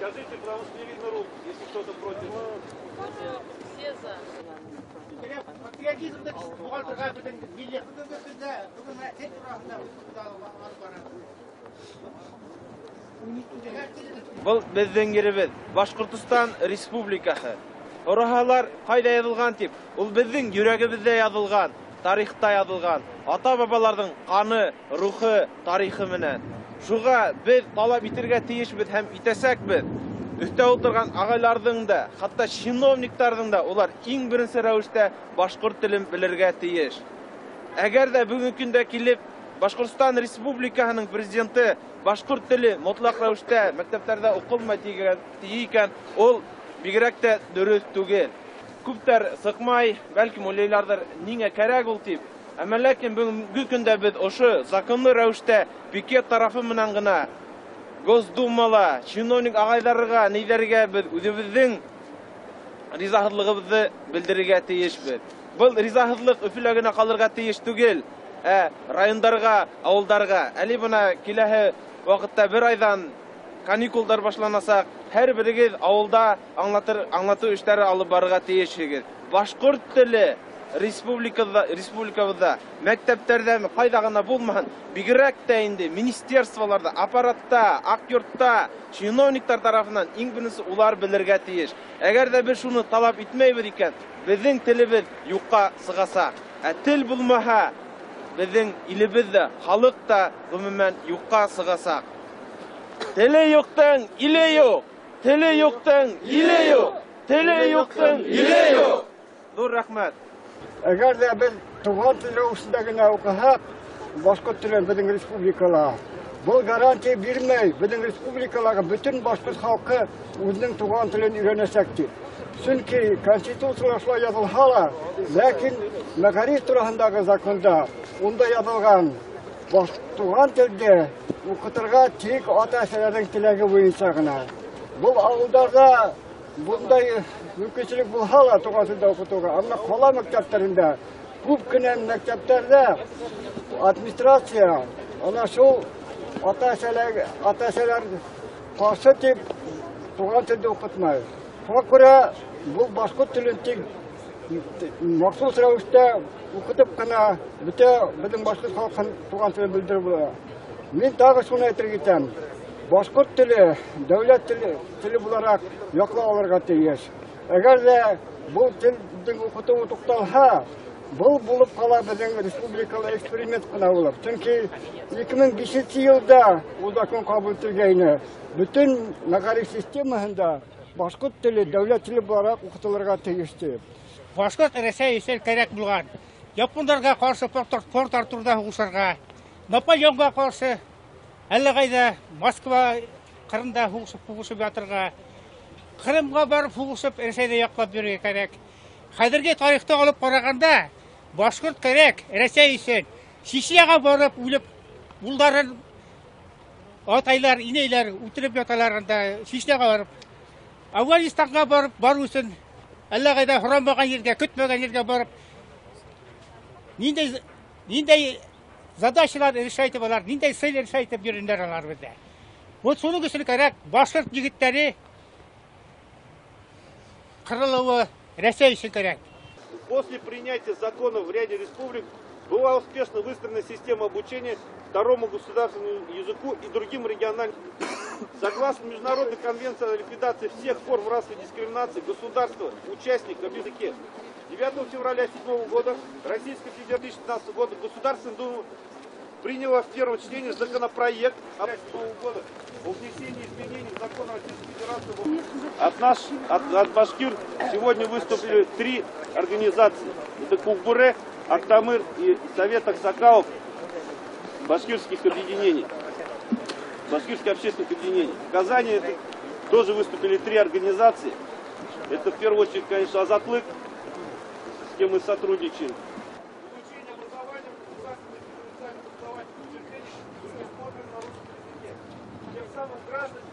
Скажите, потому что не видно рук, если кто-то против. Все за. Патриотизмды юғалтырға беҙҙең милләт бөгөнгө көндә бөгөн тел тураһында алып барабыҙ. Был беҙҙең еребеҙ, Башҡортостан Республикаһы. Һораһалар, ҡайҙа яҙылған тип, ул беҙҙең йөрәгебеҙҙә яҙылған, тарихта яҙылған, ата-бабаларҙың ҡаны, рухы, тарихы менән. Шуға беҙ талап итергә тейешбеҙ һәм итәсәкбеҙ. Өҫтә ултырған ағайларҙың да, хатта чиновниктарҙың да улар иң беренсе рәүештә башҡорт телен белергә тейеш. Әгәр ҙә бөгөнгө көндә килеп Башҡортостан Республикаһының президенты башҡорт теле мотлаҡ рәүештә мәктәптәрҙә уҡылмай тигән икән, ул бигерәк тә дөрөҫ түгел. Күптәр сыҡмай, бәлкем уйлайларҙыр, ниңә кәрәк ул тип. Әммә ләкин бөгөнгө көндә беҙ ошо законлы рәүештә пикет тарафы менән генә Госдумала, чиновник ағайҙарға, ниҙәргә беҙ үҙебеҙҙең ризаһыҙлығыбыҙҙы белдерергә тейешбеҙ. Был ризаһыҙлыҡ Өфөлә генә ҡалырға тейеш түгел, ә райондарға, ауылдарға. Әле бына киләһе ваҡытта бер айҙан каникулдар башланасаҡ. Һәр берегеҙ ауылда аңлатыу эштәре алып барырға тейешһегеҙ. Башҡорт теле республикабыҙҙа, мәктәптәрҙәме, ҡайҙа ғына булмаһын, бигерәк тә инде министерстволарҙа, аппаратта, аҡ йортта, чиновниктар тарафынан иң беренсе улар белергә тейеш. Әгәр ҙә беҙ шуны талап итмәйбеҙ икән, беҙҙең телебеҙ юҡҡа сығасаҡ. Ә тел булмаһа, беҙҙең илебеҙ ҙә, халыҡ та ғөмүмән юҡҡа сығасаҡ. Теле юҡтың иле юҡ, теле юҡтың иле юҡ, теле юҡтың иле юҡ. Ҙур рәхмәт. Әгәр ҙә беҙ туған тел рәүешендә генә уҡыһаҡ, башҡорт телен беҙҙең республикала, был гарантия бирмәй, беҙҙең республикалағы бөтөн башҡорт халҡы үҙенең туған телен өйрәнәсәк тип. Сөнки конституцияла шулай яҙылһа ла, ләкин мәғариф тураһындағы законда унда яҙылған туған телде уҡытырға тик ата-әсәләрҙең теләге буйынса ғына. Был ауылдарҙа бындай мөмкинселек булһа ла туған телдә уҡытыуға, әммә ҡала мәктәптәрендә, күп кенә мәктәптәрҙә администрация ана шул ата-әсәләр ҡаршы тип туған телде уҡытмай. Шуға күрә был башҡорт телен тик махсус рәүештә уҡытып ҡына бөтә беҙҙең башҡорт халҡын туған телен белдереп була. Мин тағы шуны әйтергә итәм. Башҡорт теле дәүләт теле булараҡ яҡлап алырға тейеш. Әгәр ҙә был телдең уҡытыуы туҡталһа, был булып ҡала беҙҙең республикала эксперимент ҡына булыр. Сөнки 2005 йылда ул закон ҡабул ителгәйне. Бөтөн мәғариф системаһында башҡорт теле дәүләт теле булараҡ уҡытылырға тейеш тип. Башҡорт Рәсәй өсөн кәрәк булған. Япондарға ҡаршы Порт Артурҙа һуғышырға, Наполеонға ҡаршы әллә ҡайҙа Москва ҡырында һуғышып ятырға, Ҡырымға барып һуғышып Рәсәйҙе яҡлап йөрөргә кәрәк. Хәҙерге тарихты алып ҡарағанда башҡорт кәрәк Рәсәй өсөн. Чечняға барып үлеп, улдарын атайлар, инәйләр үлтереп яталар анда, Чечняға барып, Афғанстанға барып барыу өсөн әллә ҡайҙа һоранмаған ергә, көтмәгән ергә барып ниндәй задачалар решать итеп алар, ниндәй цель решать итеп йөрөннәр алар беҙҙә. Вот шуның өсөн кәрәк башҡорт егеттәре ҡырылыуы Рәсәй өсөн кәрәк. После принятия закона в ряде республик была успешно выстроена система обучения второму государственному языку и другим региональным. Согласно Международной конвенции о ликвидации всех форм расовой дискриминации государства, участников языке, 9 февраля 2007 года Российская Федерация 2015 года Государственная Дума приняла в первом чтении законопроект от 2007 года о внесении изменений в закон Российской Федерации. От башкир сегодня выступили 3 организации. Это Кукбуре, Актамыр и Совет Аксакалов башкирских объединений, башкирских общественных объединений. В Казани это тоже выступили 3 организации. Это в первую очередь, конечно, Азатлык, с кем мы сотрудничаем. Получение образования государственных специальных образовательных учреждений предусмотрено на русском языке. Тем самым граждане